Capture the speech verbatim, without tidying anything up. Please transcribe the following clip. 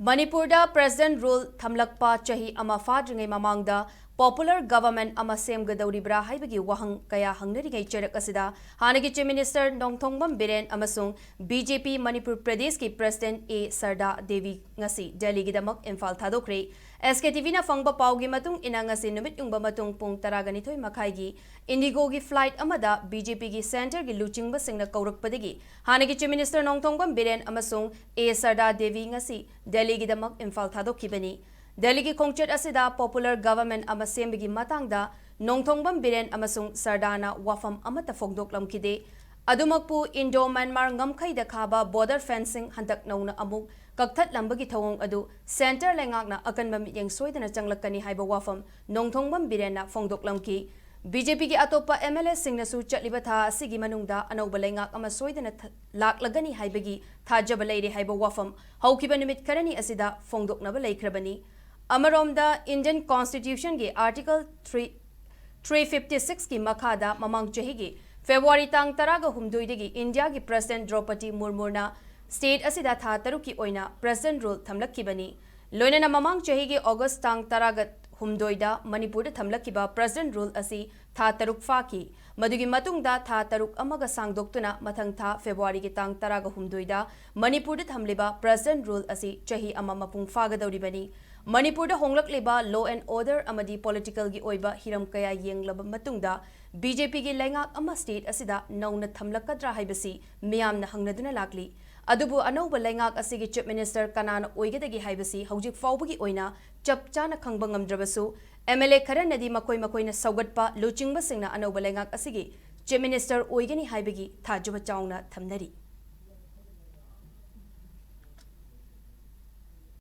ꯃꯅꯤꯄꯨꯔꯗ President Rule ꯊꯝꯂꯛꯄ ꯆꯍꯤ ꯑꯃ ꯐꯥꯗ꯭ꯔꯤꯉꯩ ꯃꯃꯥꯡꯗ Popular Government ꯑꯃ ꯁꯦꯝꯒꯗꯧꯔꯤꯕ꯭ꯔꯥ ꯍꯥꯏꯕꯒꯤ ꯋꯥꯍꯪ ꯀꯌꯥ ꯍꯪꯅꯔꯤꯉꯩ ꯆꯩꯔꯛ ꯑꯁꯤꯗ ꯍꯥꯟꯅꯒꯤ Chief Minister ꯅꯣꯡꯊꯣꯡꯕꯝ ꯕꯤꯔꯦꯟ ꯑꯃꯁꯨꯡ B J P ꯃꯅꯤꯄꯨꯔ ꯄ꯭ꯔꯗꯦꯁꯀꯤ President A ꯁꯔꯗꯥ ꯗꯦꯕꯤ ꯉꯁꯤ ꯗꯦꯜꯂꯤꯒꯤꯗꯃꯛ Imphal ꯊꯥꯗꯣꯛꯈ꯭ꯔꯦ꯫ S K T V ꯅ ꯐꯪꯕ ꯄꯥꯎꯒꯤ ꯃꯇꯨꯡ ꯏꯟꯅ ꯉꯁꯤ ꯅꯨꯃꯤꯠ ꯌꯨꯡꯕ ꯃꯇꯨꯡ ꯄꯨꯡ ꯇꯔꯥꯒ ꯅꯤꯊꯣꯏ ꯃꯈꯥꯏꯒꯤ IndiGoꯒꯤ flight ꯑꯃꯗ B J Pꯒꯤ centreꯒꯤ ꯂꯨꯆꯤꯡꯕꯁꯤꯡꯅ ꯀꯧꯔꯛꯄꯗꯒꯤ ꯍꯥꯟꯅꯒꯤ Chief Minister ꯅꯣꯡꯊꯣꯡꯕꯝ ꯕꯤꯔꯦꯟ ꯑꯃꯁꯨꯡ A ꯁꯔꯗꯥ ꯗꯦꯕꯤ ꯉꯁꯤ ꯗꯦꯜꯂꯤꯒꯤꯗꯃꯛ ꯏꯝꯐꯥꯜ ꯊꯥꯗꯣꯛꯈꯤꯕꯅꯤ꯫ ꯗꯦꯜꯂꯤꯒꯤ ꯈꯣꯡꯆꯠ ꯑꯁꯤꯗ Popular Government ꯑꯃ ꯁꯦꯝꯕꯒꯤ ꯃꯇꯥꯡꯗ ꯅꯣꯡꯊꯣꯡꯕꯝ ꯕꯤꯔꯦꯟ ꯑꯃꯁꯨꯡ ꯁꯔꯗꯥꯅ ꯋꯥꯐꯝ ꯑꯃꯠꯇ ꯐꯣꯡꯗꯣꯛꯂꯝꯈꯤꯗꯦ꯫ ꯑꯗꯨꯃꯛꯄꯨ, Indo-Myanmar ꯉꯝꯈꯩꯗ ꯈꯥꯕ border fencing ꯍꯟꯗꯛ ꯅꯧꯅ ꯑꯃꯨꯛ ꯀꯛꯊꯠꯂꯝꯕꯒꯤ ꯊꯧꯑꯣꯡ ꯑꯗꯨ centre ꯂꯩꯉꯥꯛꯅ ꯑꯀꯟꯕ ꯃꯤꯠꯌꯦꯡ ꯁꯣꯏꯗꯅ ꯆꯪꯂꯛꯀꯅꯤ ꯍꯥꯏꯕ ꯋꯥꯐꯝ ꯅꯣꯡꯊꯣꯡꯕꯝ ꯕꯤꯔꯦꯟꯅ ꯐꯣꯡꯗꯣꯛꯂꯝꯈꯤ꯫ B J Pꯒꯤ ꯑꯇꯣꯞꯄ M L Aꯁꯤꯡꯅꯁꯨ ꯆꯠꯂꯤꯕ ꯊꯥ ꯑꯁꯤꯒꯤ ꯃꯅꯨꯡꯗ ꯑꯅꯧꯕ ꯂꯩꯉꯥꯛ ꯑꯃ ꯁꯣꯏꯗꯅ ꯊ-, ꯂꯥꯛꯂꯒꯅꯤ ꯍꯥꯏꯕꯒꯤ ꯊꯥꯖꯕ ꯂꯩꯔꯦ ꯍꯥꯏꯕ ꯋꯥꯐꯝ ꯍꯧꯈꯤꯕ ꯅꯨꯃꯤꯠ ꯈꯔꯅꯤ ꯑꯁꯤꯗ ꯐꯣꯡꯗꯣꯛꯅꯕ ꯂꯩꯈ꯭ꯔꯕꯅꯤ꯫ ꯑꯃꯔꯣꯝꯗ, Indian Constitutionꯒꯤ Article three, three fifty sixꯀꯤ ꯃꯈꯥꯗ ꯃꯃꯥꯡ ꯆꯍꯤꯒꯤ February ꯇꯥꯡ ꯇꯔꯥꯒ ꯍꯨꯝꯗꯣꯏꯗꯒꯤ ꯏꯟꯗꯤꯌꯥꯒꯤ President ꯗ꯭ꯔꯧꯄꯗꯤ ꯃꯨꯔꯃꯨꯅ state ꯑꯁꯤꯗ ꯊꯥ ꯇꯔꯨꯛꯀꯤ ꯑꯣꯏꯅ President Rule ꯊꯝꯂꯛꯈꯤꯕꯅꯤ꯫ ꯂꯣꯏꯅꯅ ꯃꯃꯥꯡ ꯆꯍꯤꯒꯤ August ꯇꯥꯡ ꯇꯔꯥꯒ ꯍꯨꯝꯗꯣꯏꯗ ꯃꯅꯤꯄꯨꯔꯗ ꯊꯝꯂꯛꯈꯤꯕ President Rule ꯑꯁꯤ ꯊꯥ ꯇꯔꯨꯛ ꯐꯥꯈꯤ꯫ ꯃꯗꯨꯒꯤ ꯃꯇꯨꯡꯗ ꯊꯥ ꯇꯔꯨꯛ ꯑꯃꯒ ꯁꯥꯡꯗꯣꯛꯇꯨꯅ ꯃꯊꯪ ꯊꯥ Februaryꯒꯤ ꯇꯥꯡ ꯇꯔꯥꯒ ꯍꯨꯝꯗꯣꯏꯗ ꯃꯅꯤꯄꯨꯔꯗ ꯊꯝꯂꯤꯕ President Rule ꯑꯁꯤ ꯆꯍꯤ ꯑꯃ ꯃꯄꯨꯡ ꯐꯥꯒꯗꯧꯔꯤꯕꯅꯤ꯫ ꯃꯅꯤꯄꯨꯔꯗ ꯍꯣꯡꯂꯛꯂꯤꯕ law and order ꯑꯃꯗꯤ politicalꯒꯤ ꯑꯣꯏꯕ ꯍꯤꯔꯝ ꯀꯌꯥ ꯌꯦꯡꯂꯕ ꯃꯇꯨꯡꯗ B J Pꯒꯤ ꯂꯩꯉꯥꯛ ꯑꯃ state ꯑꯁꯤꯗ ꯅꯧꯅ ꯊꯝꯂꯛꯀꯗ꯭ꯔꯥ ꯍꯥꯏꯕꯁꯤ ꯃꯤꯌꯥꯝꯅ ꯍꯪꯅꯗꯨꯅ ꯂꯥꯛꯂꯤ꯫ ꯑꯗꯨꯕꯨ ꯑꯅꯧꯕ ꯂꯩꯉꯥꯛ ꯑꯁꯤꯒꯤ Chief Minister ꯀꯅꯥꯅ ꯑꯣꯏꯒꯗꯒꯦ ꯍꯥꯏꯕꯁꯤ ꯍꯧꯖꯤꯛ ꯐꯥꯎꯕꯒꯤ ꯑꯣꯏꯅ ꯆꯞ ꯆꯥꯅ ꯈꯪꯕ ꯉꯝꯗ꯭ꯔꯕꯁꯨ, M L A ꯈꯔꯅꯗꯤ ꯃꯈꯣꯏ ꯃꯈꯣꯏꯅ ꯁꯧꯒꯠꯄ ꯂꯨꯆꯤꯡꯕꯁꯤꯡꯅ ꯑꯅꯧꯕ ꯂꯩꯉꯥꯛ ꯑꯁꯤꯒꯤ Chief Minister ꯑꯣꯏꯒꯅꯤ ꯍꯥꯏꯕꯒꯤ ꯊꯥꯖꯕ ꯆꯥꯎꯅ ꯊꯝꯅꯔꯤ꯫